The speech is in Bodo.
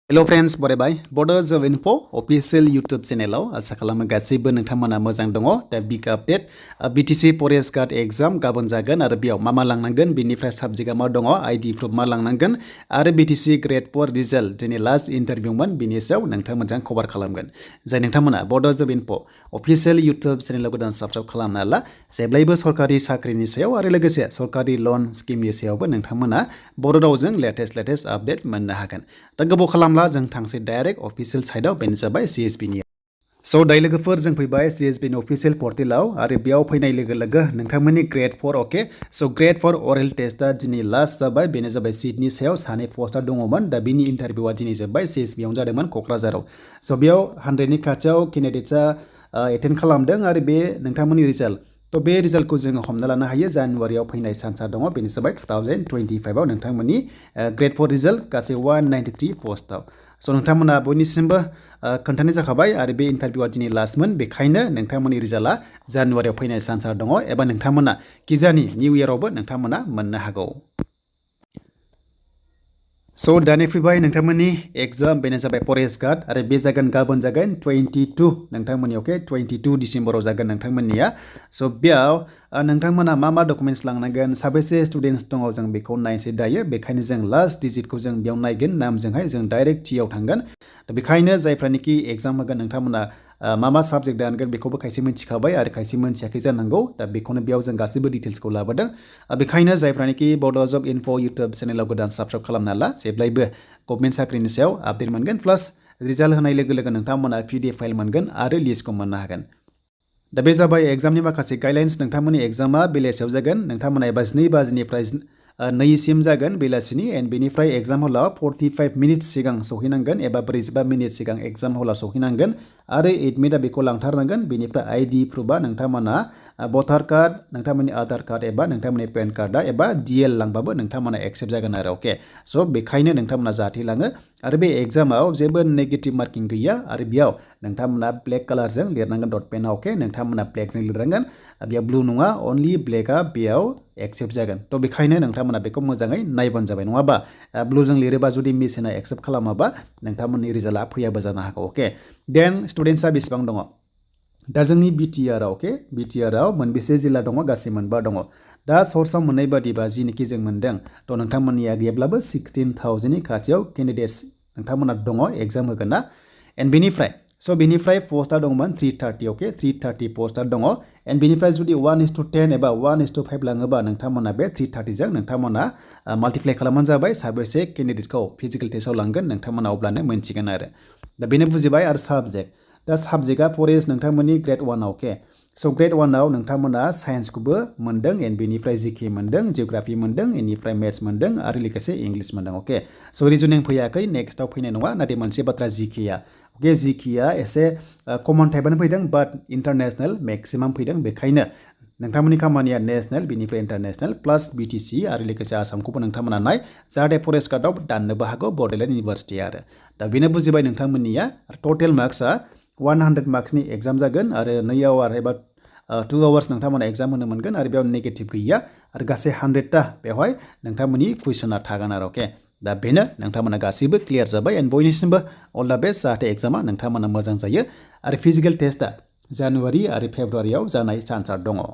Hello friends, बरायबाय Bodojobinfo official YouTube channel आसा खालामो गासैबो नोंथांमोना मोजां दङ दा big update BTC forest guard exam गाबोन जागोन आरो बेयाव मा लांनांगोन बिनिफ्राय साबजेक्टआ मा दङ आईडी प्रुफ मा लांनांगोन आरो BTC Gr-4 रिजाल्ट दिनै लास्ट इन्टारभिउमोन बिनि सायाव नोंथांमोनजों कभार खालामगोन जाय नोंथांमोना Bodojobinfo official YouTube चेनेलाव गोदान साबस्क्राइब खालामना ला जेब्लायबो सरकारि साख्रिनि सायाव आरो लोगोसे सरकारि लोन स्किमनि सायावबो नोंथांमोना बर' रावजों लेटेस्ट आपडेट मोननो हागोन दा गोबाव खालामला जों थांसै डाइरेक्ट अफिशियल साइडआव बेनो जाबाय CSB नि सो दायो लोगोफोर जों फैबाय CSB नि अफिशियल पर्टेलाव आरो बेयाव फैनाय लोगो नोंथांमोननि Gr-4 okay so Gr-4 Aurel टेस्टआ दिनै लास्ट जाबाय बेनो जाबाय सीटनि सायाव सानै पोस्टार दङमोन दा बिनि इन्टारभिउआ दिनै जोबबाय CSB आवनो जादोंमोन क'क्राझाराव सो बेयाव 100 नि खाथियाव केन्डिडेट्सआ एटेन्ड खालामदों आरो बे नोंथांमोननि रिजाल्ट तो बे रिजाल्टखौ जोङो हमना लानो हायो जानुवारियाव फैनाय चान्सआ दङ बेनो जाबाय 2025 आव नोंथांमोननि Gr-4 रिजाल्ट गासै 193 पोस्टआव सो नोंथांमोना बयनिसिमबो खोन्थानाय जाखाबाय आरो बे इन्टारभिउआ दिनै लास्टमोन बेखायनो नोंथांमोननि रिजाल्टआ जानुवारियाव फैनाय चान्सआ दङ एबा नोंथांमोना किजानि निउ इयारावबो नोंथांमोना मोननो हागौ सो दानि फैबाय नोंथांमोननि एग्जाम बेनो जाबाय फरेस्ट गार्ड आरो बे जागोन गाबोन जागोन 22 नोंथांमोननि ओके 22 डिसेम्बराव जागोन नोंथांमोननिया सो बेयाव नोंथांमोना मा डकुमेन्ट्स लांनांगोन साबेसे स्टुडेन्ट्स दङ जों बेखौ नायसै दायो बेखायनो जों लास्ट डिजिटखौ जों बेयाव नायगोन नामजोंहाय जों डाइरेक्ट टिआव थांगोन बेखायनो जायफ्रानिकि एग्जाम होगोन नोंथांमोना मा साबजेक्ट दानगोन बेखौबो खायसे मिथिखाबाय आरो खायसे मिथियाखै जानांगौ दा बेखौनो बेयाव जों गासैबो डिटेल्सखौ लाबोदों बेखायनो जायफ्रानिकि Bodojobinfo YouTube चेनेलाव गोदान साबस्क्राइब खालामना ला जेब्लायबो गभर्नमेन्ट साख्रिनि सायाव आपडेट मोनगोन प्लास रिजाल्ट होनाय लोगो नोंथांमोना PDF फाइल मोनगोन आरो लिस्टखौ मोननो हागोन दा बे जाबाय एग्जामनि माखासे गाइडलाइन्स नोंथांमोननि एग्जामा बेलासियाव जागोन नोंथांमोना एबा 2 बाजिनिफ्राय 2 सिम जागोन बेलासिनि एन्ड बेनिफ्राय एग्जाम हलाव 45 मिनिट्स सिगां सौहैनांगोन एबा 45 मिनिट सिगां एग्जाम हलाव सौहैनांगोन आरो एडमिटआ बेखौ लांथारनांगोन बेनिफ्राय आईडी प्रुफआ नोंथांमोना भटार कार्ड नोंथांमोननि आधार कार्ड एबा नोंथांमोननि पेन कार्डआ एबा DL लांबाबो नोंथांमोना एक्सेप्ट जागोन आरो ओके सो बेखायनो नोंथांमोना जाहाथे लाङो आरो बे एग्जामाव जेबो नेगेटिभ मार्किं गैया आरो बेयाव नोंथांमोना ब्लेक कालारजों लिरनांगोन डट पेनआव ओके नोंथांमोना ब्लेकजों लिरनांगोन बेयाव ब्लु नङा अनलि ब्लेकआ बेयाव एक्सेप्ट जागोन तो बेखायनो नोंथांमोना बेखौ मोजाङै नायबानो जाबाय नङाबा ब्लुजों लिरोबा जुदि मेसिना एक्सेप्ट खालामाबा नोंथांमोननि रिजाल्टआ फैयाबो जानो हागौ ओके देन स्टुडेन्ट्सआ बेसेबां दङ दा जोंनि BTRआव ओके BTRआव मोनबेसे जिल्ला दङ गासै मोनबा दङ दा सर्सआव मोननाय बादिबा जिनिखि जों मोनदों तो नोंथांमोननिया गैयाब्लाबो 16,000 नि खाथियाव केन्डिडेट्स नोंथांमोना दङ एग्जाम होगोन ना एन्ड बेनिफ्राय पोस्टआ दंमोन 330 ओके 330 पोस्टआ दङ एन्ड बेनिफ्राय जुदि 1:10 एबा 1:5 लाङोबा नोंथांमोना बे 330 जों नोंथांमोना माल्टिप्लाइ खालामबानो जाबाय साबेसे केन्डिडेटखौ फिजिकेल टेस्टआव लांगोन नोंथांमोना अब्लानो मोनसिगोन आरो दा बेनो बुजिबाय आरो साबजेक्ट दा साबजेक्टआ फरेस्ट नोंथांमोननि Gr-1 ओके सो Gr-1 आव नोंथांमोना साइन्सखौबो मोनदों एन्ड बेनिफ्राय GK मोनदों जिअग्राफि मोनदों बेनिफ्राय मेथ्स मोनदों आरो लोगोसे इंलिश मोनदों ओके सो रिजनिं फैयाखै नेक्स्टआव फैनाय नङा नाथाय मोनसे बाथ्रा GKआ ओके GKआ एसे कमन टाइपआनो फैदों बाट इन्टारनेशनेल मेक्सिमाम फैदों बेखायनो नोंथांमोननि खामानिया नेशनेल बेनिफ्राय इन्टारनेशनेल प्लास BTC आरो लोगोसे आसामखौबो नोंथांमोना नाय जाहाथे फरेस्ट गार्डआव दाननोबो हागौ बड'लेण्ड इउनिभारसिटि आरो दा बेनो बुजिबाय नोंथांमोननिया टटेल मार्क्सआ 100 मार्क्सनि एग्जाम जागोन आरो 2 आवार एबा 2 आवार्स नोंथांमोना एग्जाम होनो मोनगोन आरो बेयाव नेगेटिभ गैया आरो गासै 100टा बेवहाय नोंथांमोननि कुइसना थागोन आरो ओके दा बेनो नोंथांमोना गासैबो क्लियार जाबाय एन्ड बयनिसिमबो अल द बेस्ट जाहाथे एग्जामा नोंथांमोना मोजां जायो आरो फिजिकेल टेस्टआ जानुवारि आरो फेब्रुवारियाव जानाय चान्सआ दङ